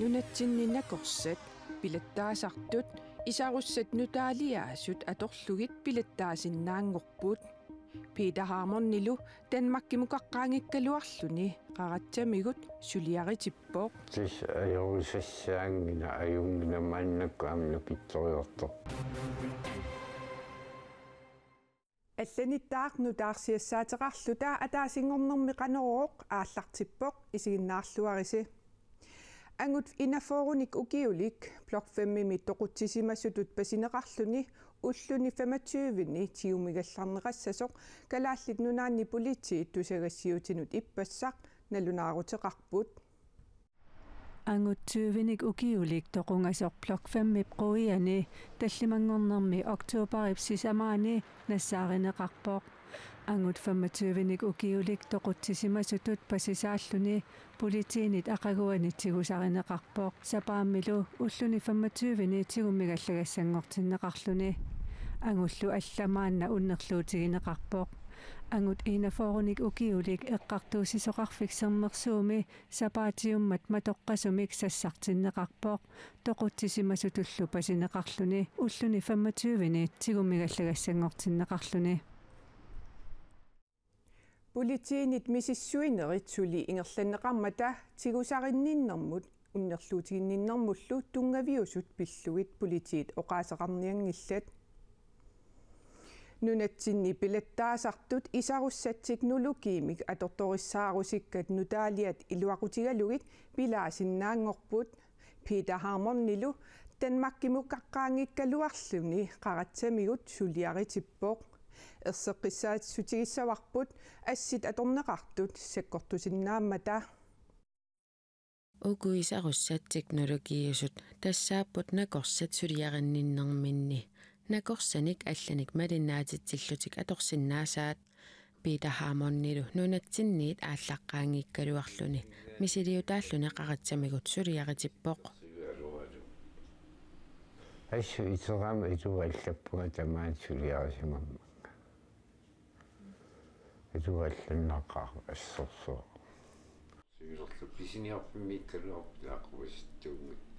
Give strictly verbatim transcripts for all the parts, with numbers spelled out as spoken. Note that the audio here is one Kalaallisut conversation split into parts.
Nunatsinni nakorsat pilattaasartut isarussat nutaaliaasut atorlugit pilattaasinnaanngorput. Peter Harmonilu Danmarkimukaqqaanngikkaluarluni qaratsamigut suliaritippoq. Tassa ajorusassaanngilaq, ajunngilaq, maannakkut aamma nukittoriartorpoq. Allanittaaq nutaarsiassaateqarluta ataasinngornermi Qanorooq aallartippoq, isiginnaarluarisi. Angut enogfyrrenik ukiulik Blok femimi toqutsisimasutut pasineqarluni ulluni femogtyveni tigumigallarneqassasoq Kalaallit Nunaanni politiit tusagassiuutinut ippassaq nalunaaruteqarput. Angut tyvenik ukiulik toqungasoq Blok femip quiani tallimanngornermi oktoberip sisamaani nassaarineqarpoq. Angut femogtyvenik ukiulik toqutsisimasutut pasisaalluni politiinit aqaguani tigusarineqarpoq, sapaammilu ulluni femogtyveni tigumigallagassanngortinneqarluni. Angullu alla maanna unnerluutigineqarpoq. Angut enogfyrrenik ukiulik Eqqartuussisoqarfik Sermersuumi sapaatiummat matoqqasumik sassartinneqarpoq, toqutsisimasutullu pasineqarluni ulluni femogtyveni tigumigallagassanngortinneqarluni. Politiinit misissuinerit suli ingerlanneqarmata tigusarinninnermut unnerluutiginninnermullu tunngaviusut pillugit politiit oqaaseqarnianngillat. Nunatsinni pilattaasartut isarussat teknologiimik atortorissaarusikkat nutaaliat iluaqutigalugit pilaasinnaanngorput. Peter Harmonilu Danmarkimukaqqaanngikkaluarluni qaratsamigut suliaritippoq. Erseqqissaatigisassarput assit atorneqartut sakkortusinnaammata. Uku isarussat teknologiusut tassaapput nakorsat suliarinninnerminni nakorsanik allanik malinnaatitsillutik atorsinnaasaat. Peter Harmonilu nunatsinniit aallaqqaanngikkaluarluni misiliutaalluni qaratsamigut suliaritippoq. Assut iteraangat ituga allappunga tamaani suliarisimammanga. Ituga allannaqaaq assorsuaq. Siulerlu pisiniarfimmiikkaluarput aqquisittuunngit.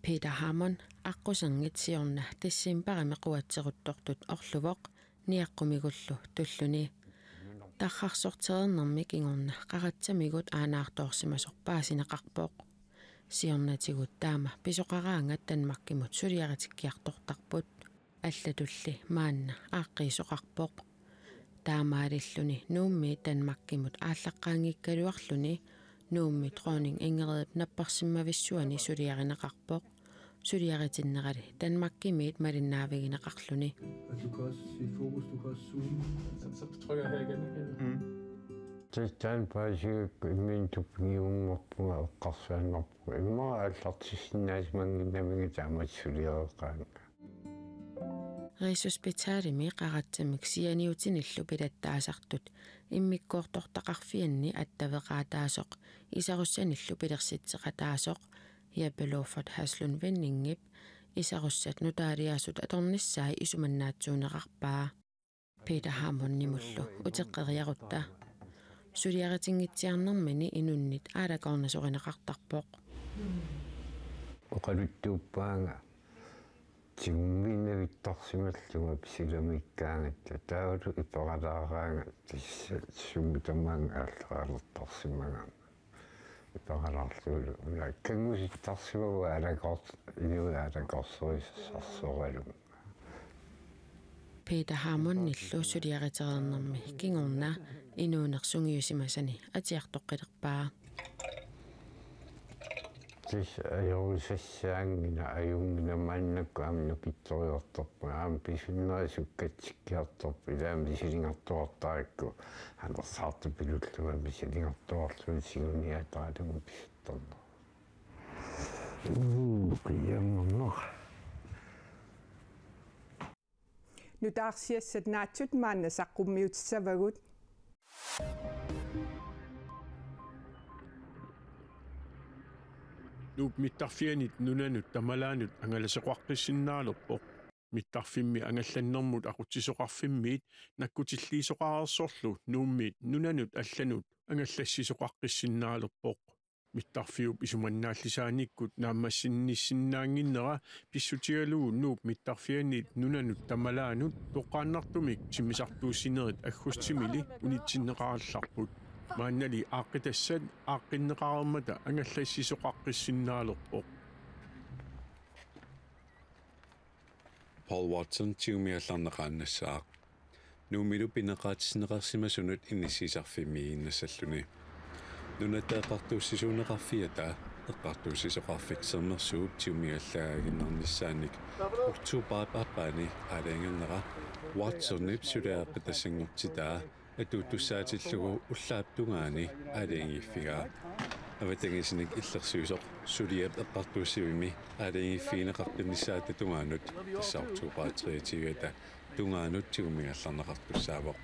Peter Harmon aqquserngit siorna decembarimi quatseruttortut orluvoq niaqqumigullu tulluni. Tarrarsortereernermi kingorna qaratsamigut aanaartoorsimasoq paasineqarpoq. Siornatigut taama pisoqaraangat Danmarkimut suliaritikkiartortarput. Allatulli maanna aaqqiisoqarpoq. Taamaalilluni Nuummiit Danmarkimut aallaqqaanngikkaluarluni Nuummi Dronning Ingridip napparsimmavissuani suliarineqarpoq. Suliaritinnerali Danmarkimiit malinnaavigineqarluni. Og du kan også sige fokus, du kan også zoome. Så, så trykker jeg her igen, ikke? Mm. Tassa taanna paasigakkit imminut tupigiunngorpunga eqqarsaannarpunga. Immaqa aallartissinnaasimanngimmat taamatut suliareqaanga. Rigshospitalimi qaratsamik sianiutinillu pilattaasartut immikkoortortaqarfianni attaveqaataasoq isarussanillu pilersitseqataasoq Jeppe Lofot Haslund Venningip isarussat nutaaliaasut atornissaat isumannaatsuunerarpaa. Peter Harmonimullu uteqqeriarutta. Suliaritinngitsiarnermini inunnit aalakoornasorineqartarpoq. Oqaluttuuppaanga tigummiinnavittarsimallunga pisilamiikkaangatta taavalu iperalaaraangat tassa sumut tamaanga aallaalertarsimagama. Iperalaarlugulu una kanngusittarsimavunga aalakoort-, inuit aalakoorsorisassarsoriarlugit. Peter Harmonillu suliaritereernermi kingorna inuuneq sungiusimasani atiartoqqilerpaa. Tassa ajorusassaanngilaq, ajunngilaq, maannakkut aamma nukittoriartorpunga, aamma pisunnera sukkatsikkiartorpoq, ilaa misilingartuartarakku, anersaartut pilullunga misilingartuarlugit siuniaataalugu pisuttarneq. Uu, qiianngorneq. Nutaarsiassat naatsut maanna saqqummiutissavagut. Nuup mittarfianit nunanut tamalaanut angalasoqaqqissinnaalerpoq. Mittarfimmi angallannermut aqutsisoqarfimmiit nakkutilliisoqareersorlu Nuummiit nunanut allanut angallassisoqaqqissinnaalerpoq. Mittarfiup isumannaallisaanikkut naammassinnissinnaannginnera pissutigalugu Nuup mittarfianit nunanut tamalaanut toqqaannartumik timmisartuussinerit aggustimili unitsinneqarallarput. Maannali aaqqitassat aaqqinneqareermata angallassisoqaqqissinnaalerpoq. Paul Watson tigumigallarneqaannassaaq. Nuummilu pineqaatissinneqarsimasunut inissiisarfimmiiginnassalluni. Nunatta eqqartuussisuuneqarfiata Eqqartuussisoqarfik Sermersuup tigumigallaaginnarnissaannik oktobarip aappaani aalajangernera Watsonip suliareqqittassanngortitaa atuuttussaatillugu ullaap tungaani aalajangiiffigaa. Avatangiisinik illersuisoq suliap eqqartuussivimmi aalajangiiffigineqartunissaata tungaanut, tassa oktobarip treogtyve-ata tungaanut tigumigallarneqartussaavoq.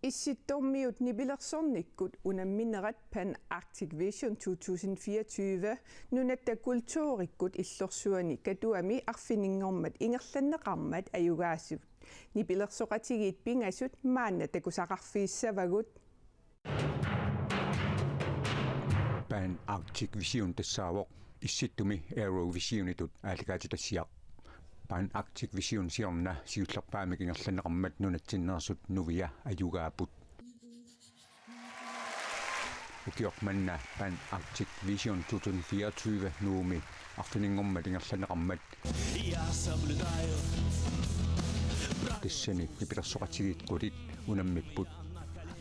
Issittormiut nipilersornikkut unamminerat Pan Arctic Vision to tusind fireogtyve Nunatta Kulturikkut Illorsuani Katuami arfininngormat ingerlanneqarmat ajugaasut nipilersoqatigiit pingasut maanna takusaqarfigissavagut. Pan Arctic Vision tassaavoq Issittumi Aero Visionitut aallakaatitassiaq. Pan Arctic Vision siorna siullerpaamik ingerlanneqarmat nunatsinneersut Nuvia ajugaapput. Ukioq manna Pan Arctic Vision to tusind fireogtyve Nuummi arfininngormat ingerlanneqarmat tassani nipilersoqatigiit qulit unammipput.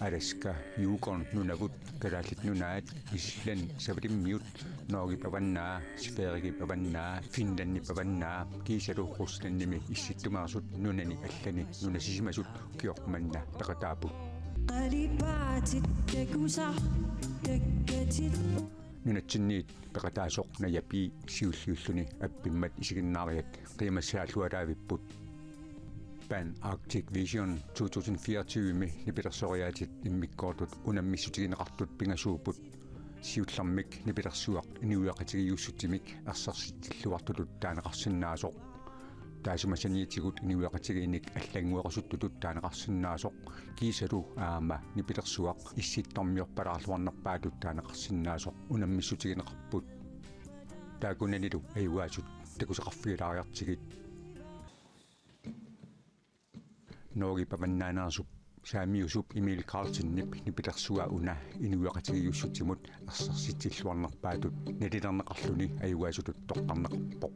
Alaska, Yukon nunavut, Kalaallit Nunaat, Island, Savalimmiut, Norgep avannaa, Sverigep avannaa, Finlandip avannaa, kiisalu Ruslandimi issittumeersut nunani allani nunasisimasut ukioq manna peqataapput. Qalipaatit takusartakkatit. Nunatsinniit peqataasoq Naja P siulliulluni appimmat isiginnaariat qiimassaalluaraavipput. Pan Arctic Vision to tusind fireogtyve-mi nipilersoriaatit immikkoortut unammissutigineqartut pingasuupput. Siullermik nipilersuaq inuiaqatigiiussutsimik ersersitsilluartutut taaneqarsinnaasoq. Taassuma saniatigut inuiaqatigiinnik allannguerisuttutut taaneqarsinnaasoq kiisalu aamma nipilersuaq issittormiorpalaarluarnerpaatut taaneqarsinnaasoq unammissutigineqarput. Taakkunanilu ajugaasut takusaqarfigilaariartigit. Norgep avannaaneersup saamiusup Emil Karlsenip nipilersua una inuiaqatigiiussutsimut ersersitsilluarnerpaatut nalilerneqarluni ajugaasutut toqqarneqarpoq.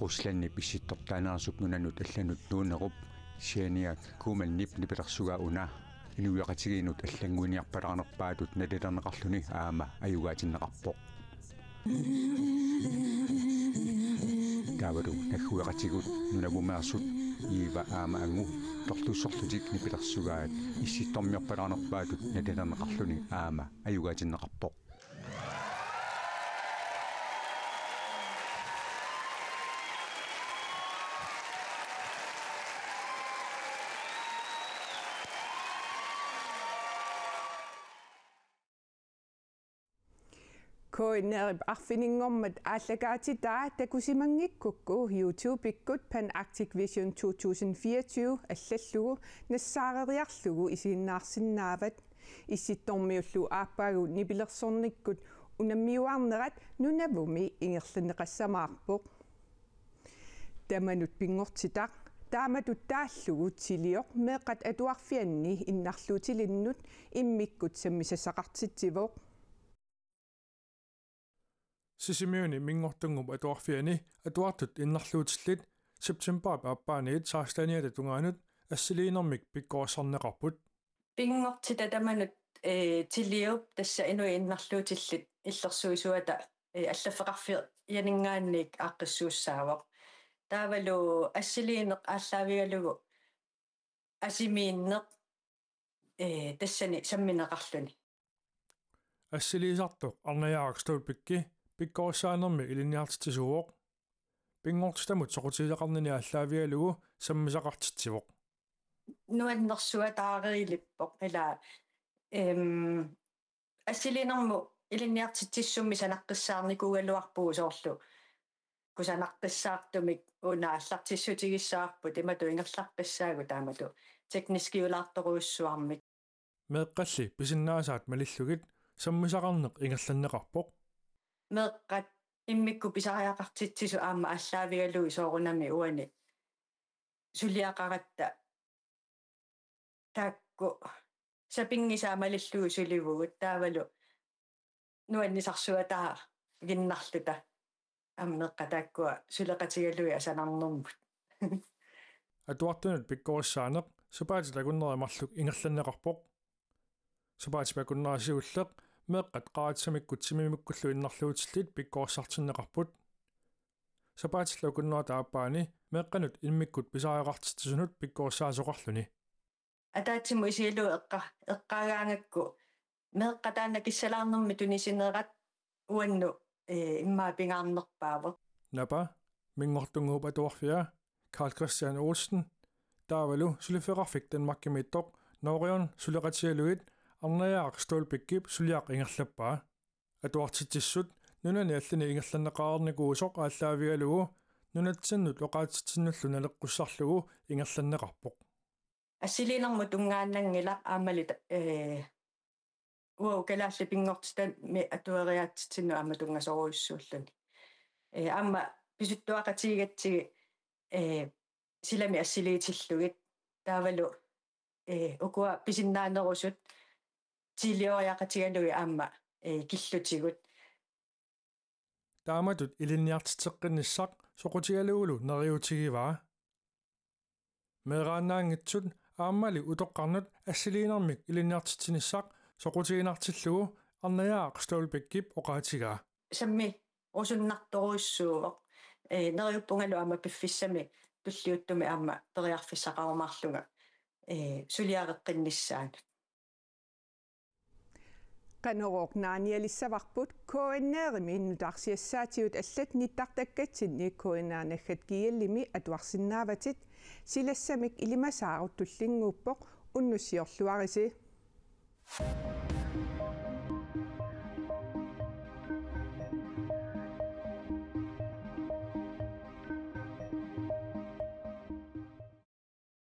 Ruslandip issittortaaneersup nunanut allanut nuunerup Ksenia Kumanip nipilersua una inuiaqatigiinnut allannguiniarpalaanerpaatut nalilerneqarluni aamma ajugaatinneqarpoq. Taavalu naggueqatigut nunavumeersut Iiva aamma Angu torlussorlutik nipilersugaat issittormiorpalaanerpaatut nalilerneqarluni aamma ajugaatinneqarpoq. K N R-ip arfininngormat aallakaatitaa takusimanngikkukku YouTube-ikkut Pan Arctic Vision to tusind fireogtyve allallugu nassaareriarlugu isiginnaarsinnaavat. Issittormiullu aappaagu nipilersornikkut unammiuaarnerat nunavummi ingerlanneqassamaarpoq. Tamanut pinngortitaq taamatut taallugu Tilioq meeqqat atuarfianni innarluutilinnut immikkut sammisassaqartitsivoq. Sisimiuni Minngortunnguup Atuarfiani atuartut innarluutillit septembarip aappaaniit seksteniata tungaanut assiliinermik pikkorissarneqarput. Pinngortitaq tamanut, eh, Tiliup tassa inuit innarluutillit illersuisuata, eh, allaffeqarfianinngaanniit aaqqissuussaavoq. Taavalu assiliineq aallaavigalugu asimiinneq, eh, tassani sammineqarluni. Assiliisartoq Arnajaaq Stolbæk pikkorissaanermi ilinniartitsisuuvoq. Pinngortitamut soqutigisaqarnini aallaavigalugu sammisaqartitsivoq. Nuannersuataareerlippoq ila, em, assiliinermut ilinniartitsissummik sanaqqissaarnikuugaluarpugut soorlu kusanartussaartumik una aallartissutigissavarput, imatut ingerlaqqissaagut taamatut tekniskiulaartorujussuarmik. Meeqqalli pisinnaasaat malillugit sammisaqarneq ingerlanneqarpoq. Meeqqat immikkut pisariaqartitsisut aamma aallaavigalugit soorunami uani suliaqaratta taakku sapinngisaat malillugu sulivugut taavalu nuannisarsuataaginnarluta aamma meeqqat taakkua suleqatigalugit asanarnermut. Atuartunut pikkorissaaneq sapaatit akunneri marluk ingerlanneqarpoq. Sapaatip akunnera siulleq meeqqat qaratitsamikkut timimikkullu innarluutillit pikkorissartinneqarput. Sapaatillu akunnerata aappaani meeqqanut immikkut pisariaqartitsisunut pikkorissaasoqarluni. Ataatsimut isigalugu eqqa-, eqqaagaangakku meeqqat taanna kissalaarnermik tunisinerat uannut, ee, immaqa pingaarnerpaavoq. Napa, Minngortunnguup atuarfia Karl Christian Olsen, taavalu suliffeqarfik Danmarkimiittoq Nooriorn suleqatigalugit Arnajaaq Stolbækip suliaq ingerlappaa. Atuartitsissut nunani allani ingerlanneqareernikuusoq aallaavigalugu nunatsinnut oqaatsitsinnullu naleqqussarlugu ingerlanneqarpoq. Assiliinermut tunngaannanngilaq aammali ta-, ee, uagut kalaallit pinngortitami atueriaatsitsinnut aamma tunngasorujussuulluni. Ee, aamma pisuttuaqatigigatsigit, ee, silami assiliitillugit. Taavalu, ee, ukua pisinnaanerusut tiilioriaqatigalugit aamma, ee, killutigut. Taamatut ilinniartitseqqinnissaq soqutigalugulu neriuutigivaa. Meeraannaanngitsut aammali utoqqarnut assiliinermik ilinniartitsinissaq soqutiginartillugu Arnajaaq Stolbækip oqaatigaa. Sammiusunnartorujussuuvoq. Ee, neriuppungalu aamma piffissami tulliuttumi aamma periarfissaqarumaarlunga, ee, suliareqqinnissaanut. Qanorooq naanialissavarput. K N R-imi nutaarsiassaatigut allat nittartakkatsinni K N R naggat G L-imi atuarsinnaavatit. Silassamik ilimasaarut tullinnguuppoq, unnussiorluarisi.